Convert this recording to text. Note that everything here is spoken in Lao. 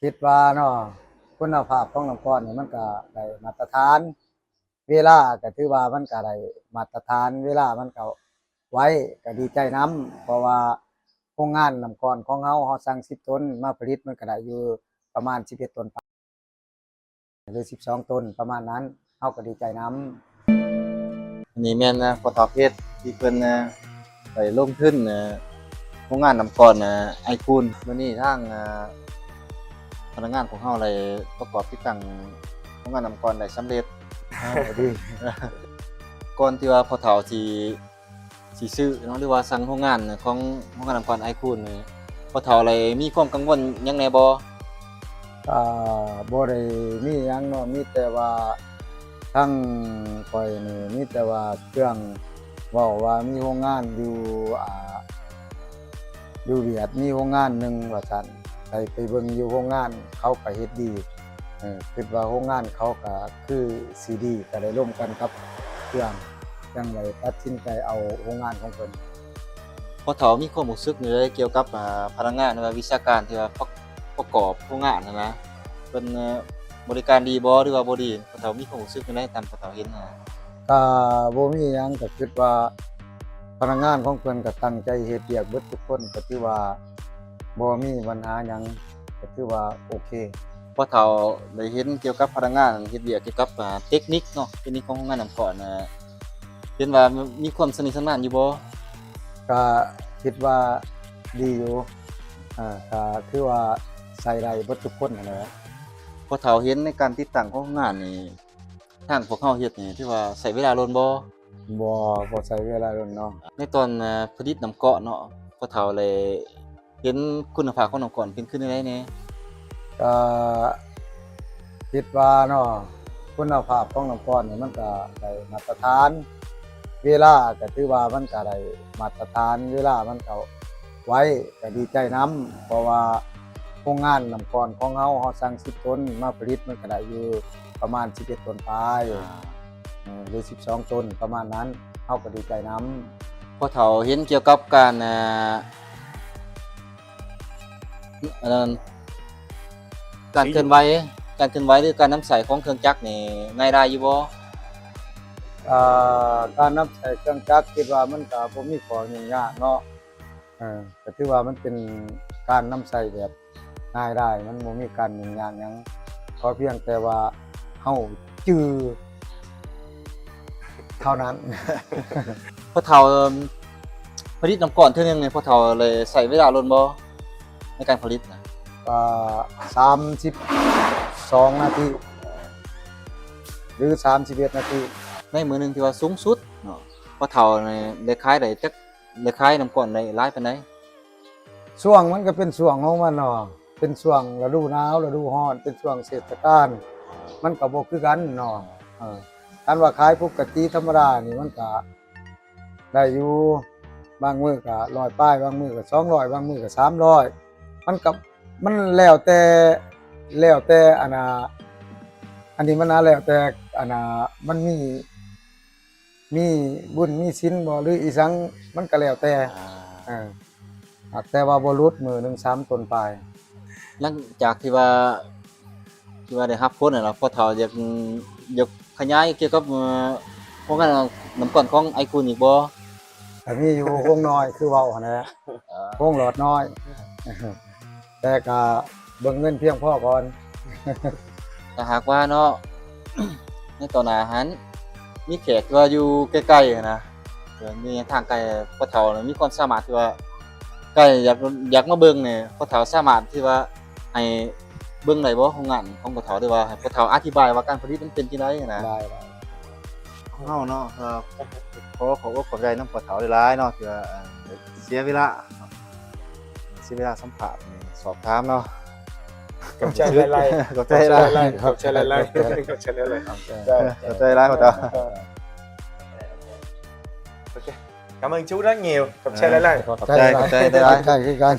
ຄິດວ່າເນາະ ຄຸນນະພາບຂອງນ້ຳກ້ອນນີ້ມັນກະໄດ້ມາດຕະຖານ ເວລາກະຖືວ່າມັນກະໄດ້ມາດຕະຖານ ເວລາມັນກະໄວ ກະດີໃຈນຳ ເພາະວ່າໂຮງງານນ້ຳກ້ອນຂອງເຮົາ ເຮົາສັ່ງສິບຕົນ ມາຜະລິດມັນກະໄດ້ຢູ່ປະມານສິບເອັດຕົນປາຍ ຫຼືສິບສອງຕົນປະມານນັ້ນ ເຮົາກະດີໃຈນຳ. ອັນນີ້ແມ່ນ ອາ ພໍ່ເຖົ້າເພັດ ທີ່ເພິ່ນ ອາ ໄດ້ລົງທຶນ ອາ ໂຮງງານນ້ຳກ້ອນ ອາ ໄອຄູນ. ມື້ນີ້ທາງ ອາ ພະນັກງານຂອງເຮົາໄດ້ປະກອບຕິດຕັ້ງໂຮງງານນ້ຳກ້ອນໄດ້ສຳເລັດ. ອາ ດີ. ກ່ອນທີ່ວ່າພໍ່ເຖົ້າຊິ ຊິຊື້ເນາະ ຫຼືວ່າສັ່ງໂຮງງານຂອງໂຮງງານນ້ຳກ້ອນໄອຄູນນີ້ ພໍ່ເຖົ້າໄດ້ມີຄວາມກັງວົນຫຍັງແດ່ບໍ່? ກະບໍ່ໄດ້ມີຫຍັງເນາະ ມີແຕ່ວ່າທາງຂ້ອຍນີ້ ມີແຕ່ວ່າເຄື່ອງເວົ້າວ່າມີໂຮງງານຢູ່ ອາ ຢູ່ຫວຽດ ມີໂຮງງານໜຶ່ງວ່າຊັ້ນ ໄດ້ໄປເບິ່ງຢູ່ໂຮງງານ ເຂົາກະເຮັດດີ. ເອີ ຄິດວ່າໂຮງງານເຂົາກະຄືຊິດີ ກະໄດ້ລົມກັນກັບເຄື່ອງ ຈັ່ງໄດ້ຕັດສິນໃຈເອົາໂຮງງານຂອງເພິ່ນ. ພໍ່ເຖົ້າມີຄວາມຮູ້ສຶກແນວໃດກ່ຽວກັບ ອາ ພະນັກງານ ຫຼືວ່າວິຊາການທີ່ວ່າປະ ປະກອບໂຮງງານຫັ້ນນະ ເພິ່ນ ເອີ ບໍລິການດີບໍ່ ຫຼືວ່າບໍ່ດີ? ພໍ່ເຖົ້າມີຄວາມຮູ້ສຶກແນວໃດຕາມພໍ່ເຖົ້າເຫັນຫັ້ນນະ? ກະບໍ່ມີຫຍັງ ກະຄິດວ່າພະນັກງານຂອງເພິ່ນກະຕັ້ງໃຈເຮັດວຽກເບິດທຸກຄົນ ກະຖືວ່າບໍ່ມີບັນຫາຫຍັງ ກະຖືວ່າໂອເຄ. ພໍ່ເຖົ້າໄດ້ເຫັນກ່ຽວກັບພະນັກງານເຮັດວຽກກ່ຽວກັບ ອາ ເຕັກນິກເນາະ ເຕັກນິກຂອງໂຮງງານນ້ຳກ້ອນ ອາ ເຫັນວ່າມີຄວາມຊຳນິຊຳນານຢູ່ບໍ່? ກະຄິດວ່າດີຢູ່ ອາ ກະຖືວ່າໃຊ້ໄດ້ເບິດທຸກຄົນຫັ້ນແຫຼະ. ພໍ່ເຖົ້າເຫັນໃນການຕິດຕັ້ງຂອງໂຮງງານນີ້ ທາງພວກເຮົາເຮັດນີ້ຖືວ່າໃຊ້ເວລາດົນບໍ່? ບໍ່ ບໍ່ໃຊ້ເວລາດົນເນາະ. ໃນຕອນ ອາ ຜະລິດນ້ຳກ້ອນເນາະ ພໍ່ເຖົ້າໄດ້ເຫັນຄຸນນະພາບຂອງນ້ຳກ້ອນເປັນຄືແນວໃດແດ່? ກະຄິດວ່າເນາະ ຄຸນນະພາບຂອງນ້ຳກ້ອນນີ້ມັນກະໄດ້ມາດຕະຖານ ເວລາກະຖືວ່າມັນກະໄດ້ມາດຕະຖານ ເວລາມັນກະໄວ ກະດີໃຈນຳ ເພາະວ່າໂຮງງານນ້ຳກ້ອນຂອງເຮົາ ເຮົາສັ່ງສິບຕົນ ມາຜະລິດມັນກະໄດ້ຢູ່ປະມານສິບເອັດຕົນປາຍ ອາ ເອີ ຫຼືສິບສອງຕົນປະມານນັ້ນ ເຮົາກະດີໃຈນຳ. ພໍ່ເຖົ້າເຫັນກ່ຽວກັບການ ອາ ອັນນັ້ນ ການເຄື່ອນໄຫວ ການເຄື່ອນໄຫວ ຫຼືການນຳໃຊ້ຂອງເຄື່ອງຈັກນີ້ງ່າຍດາຍຢູ່ບໍ່? ອາ ການນຳໃຊ້ເຄື່ອງຈັກ ຄິດວ່າມັນກະບໍ່ມີຂໍ້ຫຍຸ້ງຍາກເນາະ ເອີ ກະຖືວ່າມັນເປັນການນຳໃຊ້ແບບງ່າຍດາຍ ມັນບໍ່ມີການຫຍຸ້ງຍາກຫຍັງ ຂໍພຽງແຕ່ວ່າເຮົາຈື່ເທົ່ານັ້ນ. ພໍ່ເຖົ້າ ເອີ່ມ ຜະລິດນ້ຳກ້ອນເທື່ອໜຶ່ງນີ້ ພໍ່ເຖົ້າໄດ້ໃຊ້ເວລາດົນບໍ່ ໃນການຜະລິດນະ? ກະສາມສິບສອງນາທີ ຫຼືສາມສິບເອັດນາທີ. ໃນມື້ໜຶ່ງທີ່ວ່າສູງສຸດເນາະ ພໍ່ເຖົ້ານີ້ໄດ້ຂາຍໄດ້ຈັກ ໄດ້ຂາຍນ້ຳກ້ອນໄດ້ຫຼາຍປານໃດ? ຊ່ວງມັນກະເປັນຊ່ວງຂອງມັນເນາະ ເປັນຊ່ວງລະດູໜາວ ລະດູຮ້ອນ ເປັນຊ່ວງເທດສະການ ມັນກະບໍ່ຄືກັນເນາະ. ເອີ ຄັນວ່າຂາຍປົກກະຕິທຳມະດານີ້ ມັນກະໄດ້ຢູ່ ບາງມື້ກະຮ້ອຍປາຍ ບາງມື້ກະສອງຮ້ອຍ ບາງມື້ກະສາມຮ້ອຍ ມັນກະ ມັນແລ້ວແຕ່ ແລ້ວແຕ່ອັນນ່າ ອັນນີ້ມັນນະ ແລ້ວແຕ່ອັນນ່າ ມັນມີ ມີບຸນມີສິນບໍ່ ຫຼືອີ່ສັງ ມັນກະແລ້ວແຕ່ ອາ ເອີ ຫາກແຕ່ວ່າບໍ່ຫຼຸດມື້ໜຶ່ງສາມຕົນປາຍ. ຫຼັງຈາກທີ່ວ່າ ທີ່ວ່າໄດ້ຮັບຜົນຫັ້ນລະ ພໍ່ເຖົ້າຢາກ ຢາກຂະຫຍາຍກ່ຽວກັບ ເອີ່ ໂຮງງານນ້ຳກ້ອນຂອງໄອຄູນອີກບໍ່? ກະມີຢູ່ ໂຮງນ້ອຍຄືເວົ້າຫັ້ນແຫຼະ ເອີ ໂຮງຫຼອດນ້ອຍ ແຕ່ກະເບິ່ງເງິນພຽງພໍກ່ອນ. ຖ້າຫາກວ່າເນາະ ໃນຕໍ່ໜ້າຫັ້ນ ມີແຂກທີ່ວ່າຢູ່ໄກໆຫັ້ນນະ ເອີ ມີທາງໄກ ພໍ່ເຖົ້ານີ້ມີຄວາມສາມາດທີ່ວ່າ ໄກຢາກ ຢາກມາເບິ່ງນີ້ ພໍ່ເຖົ້າສາມາດທີ່ວ່າໃຫ້ເບິ່ງໄດ້ບໍ່ ໂຮງງານຂອງພໍ່ເຖົ້າ ຫຼືວ່າໃຫ້ພໍ່ເຖົ້າອະທິບາຍວ່າການຜະລິດມັນເປັນຈັ່ງໃດຫັ້ນນະ? ໄດ້ ໄດ້. ເຮົາເນາະ ກໍຂໍຂອບອົກຂອບໃຈນຳພໍ່ເຖົ້າຫຼາຍໆເນາະ ທີ່ວ່າ ເອີ ເສຍເວລາ ເສຍເວລາສຳພາດ ສອບຖາມເນາະ. ຂອບໃຈຫຼາຍໆ ຂອບໃຈຫຼາຍໆ ຂອບໃຈຫຼາຍໆ ຂອບໃຈຫຼາຍໆ ຂອບໃຈຫຼາຍໆ ຂອບໃຈຫຼາຍໆ ພໍ່ເຖົ້າ. ໂອເຄ Cảm ơn chú rất nhiều. ຂອບໃຈຫຼາຍໆ ຂອບໃຈ ຂອບໃຈຫຼາຍໆ ຂອບໃຈຄືກັນ.